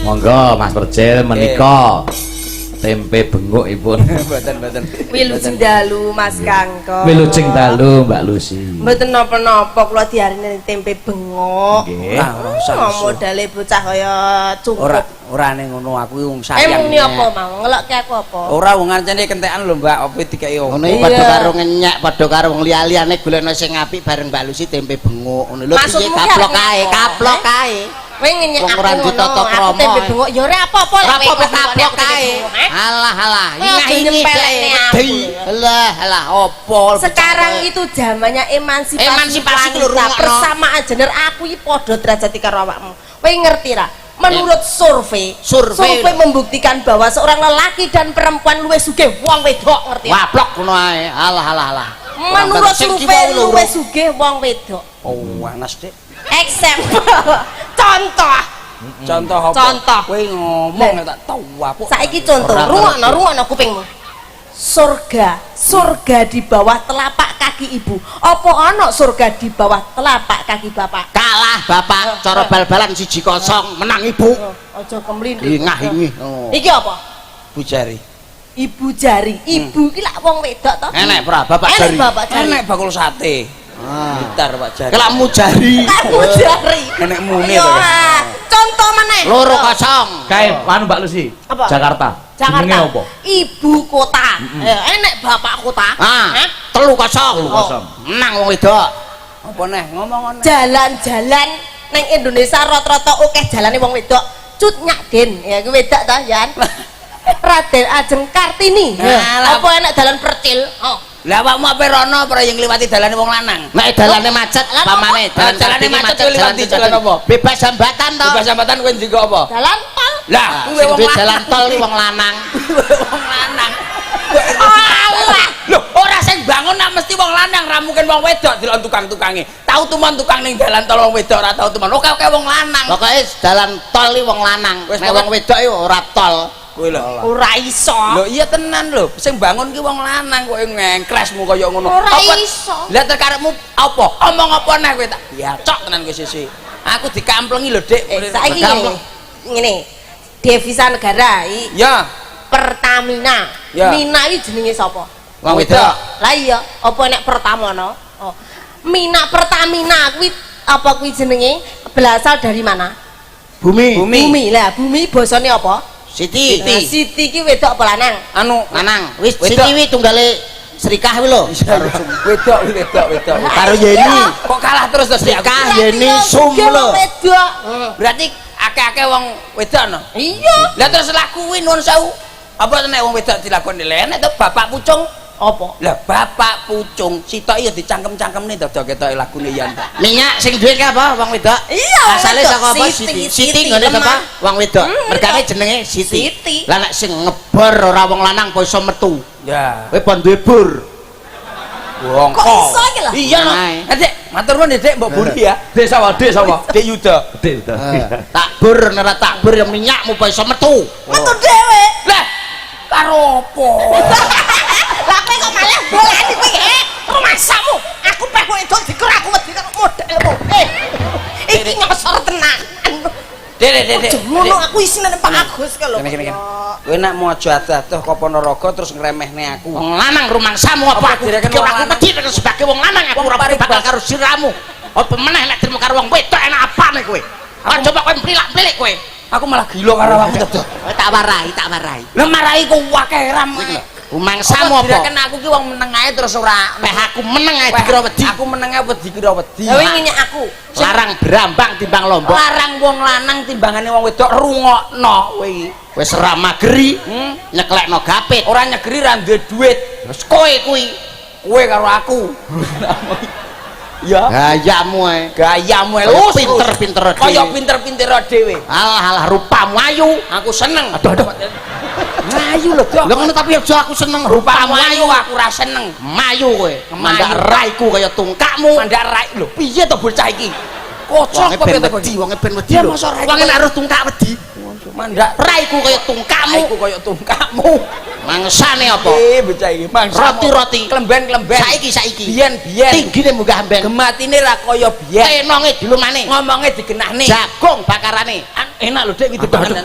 Monggo, Mas Percil, menika tempe bengukipun. Mboten, mboten. Wilujeng dalu, Mas Kangko. Wilujeng dalu, Mbak Lucy. Mboten napa-napa kula diarani tempe bengok. Nggih. Ora, ora usah. Oh, modale bocah kaya cukup. Ora, ora ning ngono, aku wong Eh, sayang. muni apa mau? Ngelokke aku apa? Ora, wong ngancene kentekan lho, Mbak, apa dikeki opo. Ngono iki padha karo ngenyek, padha karo wong liya-liyane golekno sing apik bareng Mbak Lucy tempe benguk ngono lho. Piye Maksudmu ki kaplok arep kae, apa? Kaplok Eh? kae. Kowe ngenyek Wong aku ora ngono, ditata aku krama, tempe eh. bengok ya ora apa-apa Ora lek kowe apa-apa ngomong kaplok aku tempe kae. bengok, eh? Alah alah, Kowe aja ini nyepelekne aku. Alah alah, opo? Sekarang itu zamannya emansipasi, Emansipasi ku lho, wanita, rungokno. Persamaan gender, aku iki padha derajat karo awakmu. Kowe ngerti ra? Menurut survei, Survei survei membuktikan bahwa seorang lelaki dan perempuan luwih sugih wong wedok, ngerti? Waplok ngono ae. Alah alah alah. Menurut Sing survei kiwa lho, luwih sugih wong wedok. Oh, anas, Dik. Example, contoh. Contoh apa? Contoh. Kowe ngomong tak tau apa. Saiki contoh, Ora rungokno, ngerti. Rungokno kupingmu. Surga, surga di bawah telapak kaki ibu. Apa ana surga di bawah telapak kaki bapak? Kalah bapak cara bal-balan 1-0 menang ibu. Oh, aja kemlinthi. Ingah ingih. Oh. Iki apa? Bu jari. Ibu jari. Ibu iki lak wong wedok to? Enek ora bapak Enek jari? Bapak jari. Enek bakul sate. Ah. Gitar Pak Jari. Kelakmu jari. Ibu jari. Enek mune Yo, to, ya. ah. Contoh meneh. 2-0. Kae anu, Mbak Lucy. Apa? Jakarta. Jakarta. Jenenge apa? Ibu kota. Eh, enek bapak kota. Ah, Hah? 3-0. 3-0. Menang wong wedok. Apa neh ngomong neh? Jalan-jalan neng Indonesia rata-rata akeh jalane wong wedok. Cut Nyak Dien, ya kuwi wedok ta, Yan? Raden Ajeng Kartini. Nah, apa enek dalan Percil? Oh. Lah, awakmu ape rono apa yang ngliwati dalane wong lanang? Nek dalane macet, Lah, pamane apa? dalan Dalane Kartini macet, kowe liwati jalan apa? Bebas hambatan to. Bebas hambatan kowe ndika apa? Dalan tol. Lah, Ah, kuwi sing wong duwe lanang. Jalan tol iki wong lanang. Kuwi wong lanang. Alah. Loh, ora sing bangun nak mesti wong lanang, ra mungkin wong wedok, delok tukang-tukange. Tau tumon tukang ning dalan tol wong wedok ora tau tumon. Oke-oke wong lanang. Pokoke dalan tol iki wong lanang. Wis, Nek wong wedok iki ora tol. Kuwi lho. Ora iso. Lho iya tenan lho, sing bangun ki wong lanang kok ngengkresmu kaya ngono. Ora Apa- iso. Lah terkarepmu apa? Omong apa neh kowe tak? Ya cok tenan kowe sisi. Aku dikamplengi lho, Dik. Eh, saiki ngene. Ngene. Devisa negara i Ya. Pertamina. Ya. Mina iki jenenge sapa? Wong wedok. Lah iya, apa enek Pertamana? Oh. Mina Pertamina kuwi apa kuwi jenenge? Berasal dari mana? Bumi. Bumi. Bumi. Lah, bumi basane apa? Siti. Nah, Siti ki wedok apa lanang? Anu Lanang. Wis. Wedok. Siti wi tunggale Srikah wi lho. Wedok, wedok, wedok. Karo Yeni. Kok kalah terus terus Dik, aku? Srikah Yeni Sum Berarti lho. wong wedok. Berarti akeh-akeh wong wedok no. Iya. Lah terus laku kuwi nuwun sewu. Apa nek wong wedok dilakoni lha enek to Bapak Pucung? Apa? Lah Bapak Pucung sitok ya dicangkem-cangkemne dadi ketoke lagune yen. Minyak sing duwe ki apa wong wedok? Iya, wong Asale wedok. saka apa? Siti, Siti. Siti, Siti nggone lemah. sapa? Wong wedok. Mergane wedok. jenenge Siti. Siti. Lah nek sing ngebor ora wong lanang apa iso metu? Ya. Kowe pon duwe bur. Wong Kok iso iki lho? Iya no. Nah. Eh, Dik, matur nuwun Dik, mbok buri ya. Dek sapa? Dek sapa? Dik Yuda. Dek udah. Eh, tak bur nek ora tak bur ya minyakmu apa iso metu. Metu dhewe. Lah karo opo? Lah kowe kok malah bolani kowe, eh? Rumangsamu. Aku peh wedok dikira aku wedi karo modelmu. Eh. Iki nyosor tenan. Dek, Dek, Dek, Dek. Aja ngono, aku isine Pak Agus ka lho. Kene, kene, kene. Kowe nek mau aja adoh kok Ponorogo terus ngremehne aku. Wong lanang rumangsamu apa Apa aku direken dikira wong aku lanang? wedi nek sebagai wong lanang aku Wong ora paribas. bakal karo siramu. Apa meneh nek trimo karo wong wedok enak apane kowe? Aja kok kowe mplilak-mplilik kowe. Aku malah gila karo awakmu dadoh. Tak warai, tak warai. Lah marai ku akeh ram. Iki lho. Rumangsamu apa? Direken aku ki wong meneng ae terus ora Peh aku meneng ae dikira wedi. Aku meneng ae wedi dikira wedi. Lah wingi ngenyek aku. Larang brambang timbang lombok. Larang wong lanang timbangane wong wedok, rungokno kowe iki. Wis ra mageri, nyeklekno gapit. Ora nyegeri, ra duwe duit. Wis kowe kuwi. Kowe karo aku. Ya. Gayamu ae. Gayamu ae Kaya lus. pinter-pinter dhewe. Kaya pinter-pinter dhewe. Alah alah, rupamu ayu. Aku seneng. Aduh, aduh. Ayu lho, Dok. Lho ngono tapi aja aku seneng Rupamu ayu, aku ora seneng. Mayu kowe. Mayu. Mandak raiku kaya tungkakmu. Mandak rai lho, piye to bocah iki? Kocok Wonge kok ben piye to wedi, wonge ben wedi Ya, lho. masa rai Wonge kowe- nek arep tungkak wedi. Mandak. Raiku kaya tungkakmu. Raiku kaya tungkakmu. Mangsane apa? Bocah iki mangsa. Roti-roti. Klemben-klemben. Saiki-saiki. Biyen-biyen. Tinggine munggah amben. Gematine ra kaya biyen. Tenonge dilumane. Ngomonge digenahne. Jagung bakarane. Enak lho Dik iki dipangan.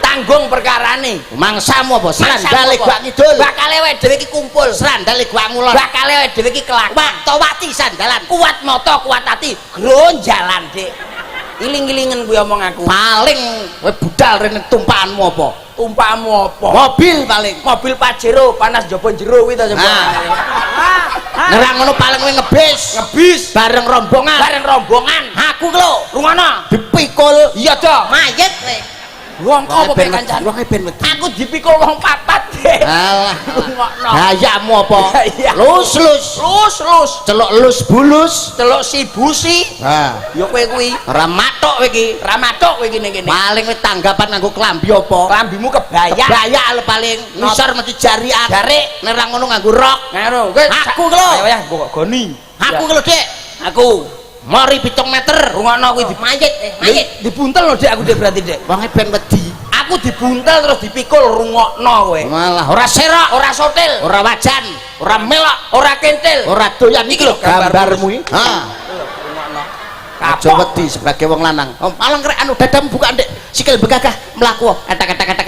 Tanggung perkarane. Mangsamu apa? Srandale gua ngidul. Bakale awake dhewe iki kumpul. Srandale gua ngulon. Bakale awake dhewe iki kelakon. Waktowati sandalan. Kuat mata, kuat ati, gronjalan Dik. Iling-ilingen kuwi omong aku. Paling kowe budal rene tumpakanmu apa? Tumpakanmu apa? Mobil paling. Mobil Pajero panas njaba jero kuwi ta coba. Nerang ngono paling kowe ngebis. Ngebis bareng rombongan. Bareng rombongan. Aku ki lho, rungono. Dipikul. Iya to. Mayit kowe. Wong apa kowe kancan? Wong ben wedi. Aku dipikul wong papat. Alah. Rungokno. Gayamu apa? Lus-lus. Lus-lus. Celuk lus bulus, celuk si busi. Ha. Ya kowe kuwi. Ora mathuk kowe iki. Ora mathuk kowe iki ning kene. Paling kowe tanggapan nganggo klambi apa? Klambimu kebaya. Kebaya lho paling. Ngisor mesti jarian. Jarik. Nek ra ngono nganggo rok. Ngono. Kowe aku ki lho. Ayo ya kok goni. Aku ki lho, Dik. Aku. Mori 7 meter. Rungokno kuwi mayit, mayit. Dibuntel lho Dik aku Dik berarti Dik. Wonge ben wedi. Aku dibuntel terus dipikul rungokno kowe. Malah ora serok, ora sotil, ora wajan, ora melok, ora kentil, ora doyan. Iki lho gambarmu iki. Ha. Rungokno. Aja wedi sebagai wong lanang. Oh, malang rek anu dadamu buka ndek, sikil begagah mlaku. Etek etek etek.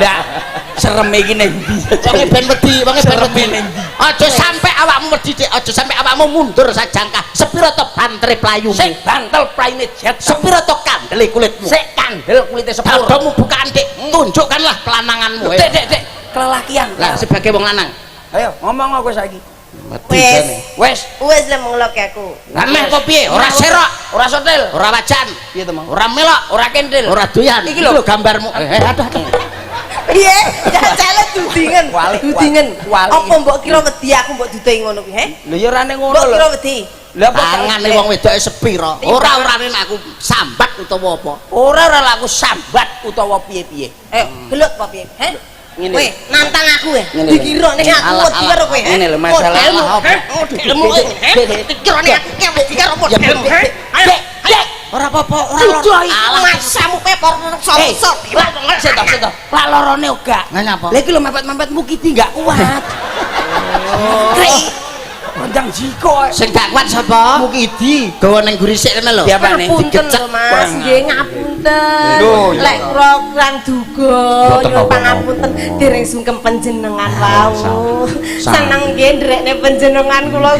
Lah serem iki ning ndi? Wonge ben wedi, wonge ben wedi. Aja sampe awakmu wedi Dik, aja sampe awakmu mundur sajangkah. Sepiro to bantere playumu? Sik bantel playune jet. Sepiro to kandele kulitmu? Sik kandel kulite sepur. Dadamu bukaan Dik, tunjukkanlah pelananganmu. Dik, Dik, Dik, kelelakian. Lah sebagai wong lanang. Ayo ngomong aku saiki. Wes. Wes. Wes le mengloke aku. Lah meh apa piye? Ora serok, ora sotil, ora wajan. Piye to, Mang? Ora melok, ora kentil, ora doyan. Iki lho gambarmu. Aduh aduh. Piye? Jajale dudingen. Dudingen. Apa mbok kira wedi aku mbok duduhi ngono kuwi, he? Lho ya ora ning ngono lho. Mbok kira wedi. Lah apa tangane wong wedoke sepira? Ora orane nek aku sambat utawa apa? Ora ora aku sambat utawa piye-piye. Ayo, gelut apa piye? He? Kowe nantang aku e. Dikira nek aku wedi karo kowe. Ngene lho masalah. Modelmu kowe. Dikira nek aku ki wedi karo modelmu. Ayo, ayo. Ora apa-apa, ora loro. Masamu kowe sop-sop. Sik to, sik to. Lah lorone ora. Lah nyapa? Lah iki lho mepet-mepetmu ki gak kuat. Krek. Rendang jiko. Sing gak kuat sapa? Mukidi. Gawa ning guri sik kene lho. Ngapunten lho Mas, nggih ngapunten. Lek kula kurang duga nyuwun pangapunten dereng sungkem panjenengan wau. Seneng nggih ndrekne panjenengan kula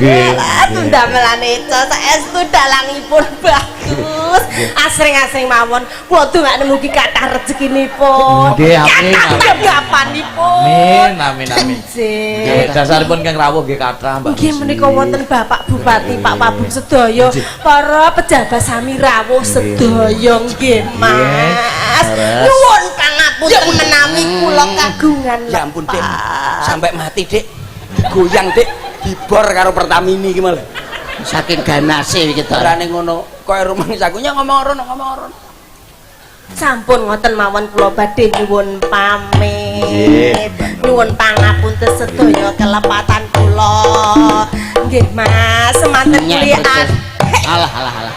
tundamelane eca saestu dalangipun bagus. Asring-asring mawon kula dongakne mugi kathah rezekinipun. Nggih, amin. Kathah tanggapanipun. Amin, amin, amin. Nggih, dasaripun kang rawuh nggih kathah, Mbak. Nggih menika wonten Bapak Bupati, Pak Wabub sedaya, para pejabat sami rawuh sedaya nggih Mas. Nyuwun pangapunten menawi kula kagungan. Ya ampun, Dik. Sampai mati, Dik. Goyang, Dik. Dibor karo Pertamini iki malah. Saking ganase iki to. Ora ning ngono, koyo rumangsaku nya ngomong rono, ngomong rono. Sampun ngoten mawon kula badhe nyuwun pamit. Nyuwun pangapunten sedaya kelepatan kula. Nggih Mas, semanten kuliah. Alah alah alah.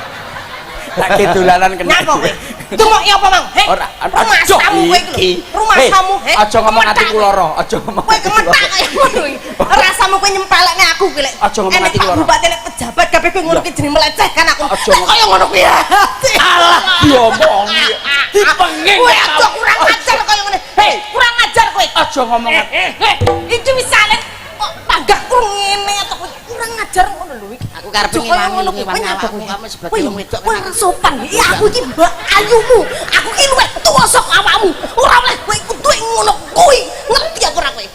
Lagi dolanan kena. Nyapa kowe? Dungoki apa, Mang? Heh. Ora, rumahsamu kowe iki lho. Rumahsamu, heh. Aja ngomong ati kula ora, aja ngomong. Kowe kemetak kaya ngono iki. Rasamu kowe nyempelekne aku kuwi lek. Aja ngomong ati kula. Pak Bupati nek pejabat kabeh kowe ngono ki jenenge melecehkan aku. Aja kaya ngono kuwi. Alah diomongi. Dipenging. Kowe aja kurang ajar kaya ngene. Hei, kurang ajar kowe. Aja ngomong. Iki misale kok panggah kurang ngene atau kurang ajar ngono lho iki. Aku karepe ngewangi awakmu kamu sebagai wong wedok kowe ora sopan. Iya aku iki mbak ayumu. Aku iki luwih tuwa saka awakmu. Ora oleh kowe kudu ngono kuwi. Ngerti aku ora kowe?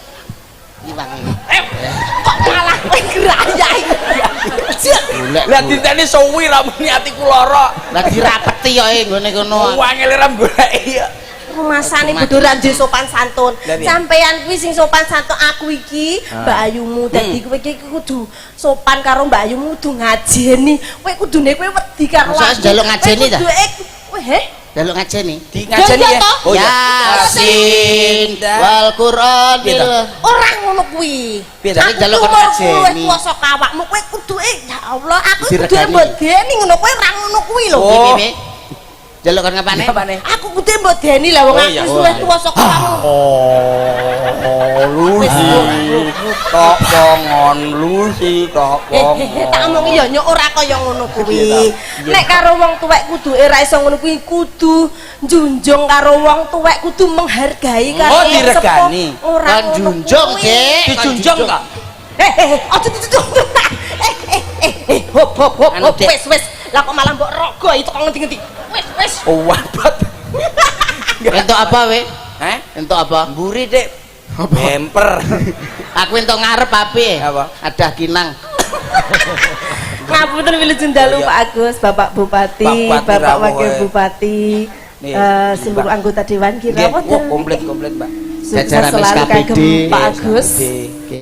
Iwangi. Kok malah kowe grayai. Lah diteni suwi ra muni atiku lara. Lah dirapeti yo nggone kono. Wangel ra goleki ya. Rumasane bodho ra duwe sopan santun. Sampeyan kuwi sing sopan santun, aku iki Mbak Ayumu. Dadi kowe iki kudu sopan karo Mbak Ayumu, kudu ngajeni. Kowe kudune kowe wedi karo aku. Njaluk ngajeni ta? Kowe he? Njaluk ngajeni. Di ngajeni ya. Oh Yasin wal Qur'anil. Ora ngono kuwi. Aku njaluk ngajeni. Kowe kuwasa awakmu kowe kudu ya Allah, aku kudu mbedeni ngono kowe ora ngono kuwi lho. Piye? Njaluk kon ngapane? Ngapane? Aku kudu mbok deni lah wong Oh, aku iya. wis luwih tuwa saka kamu. Oh, Lucy. Tok pongon Lucy, tok Eh, eh, eh, tak omongi ya nyok ora kaya ngono kuwi. Nek karo wong tuwek kudu ora iso ngono kuwi, kudu njunjung karo wong tuwek, kudu menghargai karo Oh, wong diregani. sepuh. Ora Kon ngono junjung, kuwi. Dik. Dijunjung kok. Eh, eh, eh, aja dijunjung. Eh, eh, eh, eh, hop hop hop Anu, hop, Dik. wis wis. Lah kok malah mbok rogo itu kok ngendi-ngendi. Wis wis. Oh, wabat. Entuk apa we? Heh? Entuk apa? Mburi, Dik. Bemper. Aku entuk ngarep api. Apa? Ada kinang. Ngapunten wilujeng dalu Oh, iya. Pak Agus, Bapak Bupati, Pak Bupati Bapak rawuh, Wakil eh. Bupati, Nih, seluruh Pak. anggota dewan kira Nggih, wah, komplit komplit, Mbak. Sukses Jajaran selalu SKPD. kagem Pak Agus. Nggih.